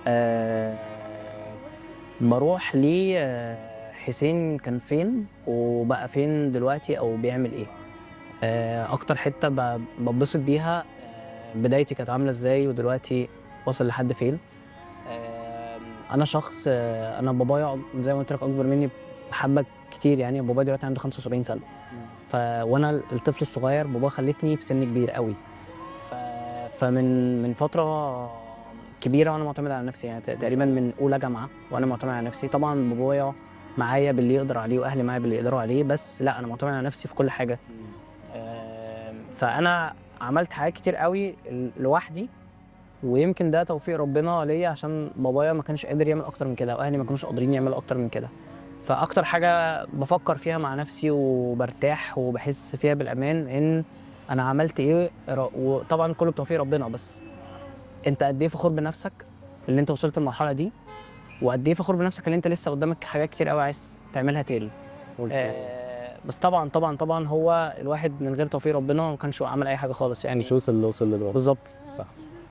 آه بروح ل حسين كان فين وبقى فين دلوقتي او بيعمل ايه. اكتر حتة ببسط بيها بدايتي كانت عامله ازاي ودلوقتي وصل لحد فين. انا شخص انا بابايا زي ما قلت لك اكبر مني بحبه كتير، يعني بابايا دلوقتي عنده 75 سنه، وانا الطفل الصغير، بابا خلفني في سن كبير قوي، فمن فترة كبيرة وانا معتمد على نفسي، يعني تقريبا من اولى جامعه وانا معتمد على نفسي. طبعا بابايا معايا باللي يقدر عليه واهلي معايا باللي يقدروا عليه، بس لا انا معتمد على نفسي في كل حاجه. فانا عملت حاجات كتير قوي لوحدي، ويمكن ده توفيق ربنا ليا عشان بابايا ما كانش قادر يعمل اكتر من كده واهلي ما كانوش قادرين يعملوا اكتر من كده. فاكتر حاجة بفكر فيها مع نفسي وبرتاح وبحس فيها بالامان ان انا عملت ايه، وطبعا كله بتوفيق ربنا، بس انت قد ايه فخور بنفسك اللي انت وصلت للمرحلة دي، وقد ايه فخور بنفسك ان انت لسه قدامك حاجات كتير قوي عايز تعملها تاني. بس طبعا طبعا طبعا هو الواحد من غير توفيق ربنا ما كانش عمل اي حاجة خالص يعني. مش وصل اللي وصل دلوقتي. بالظبط. صح.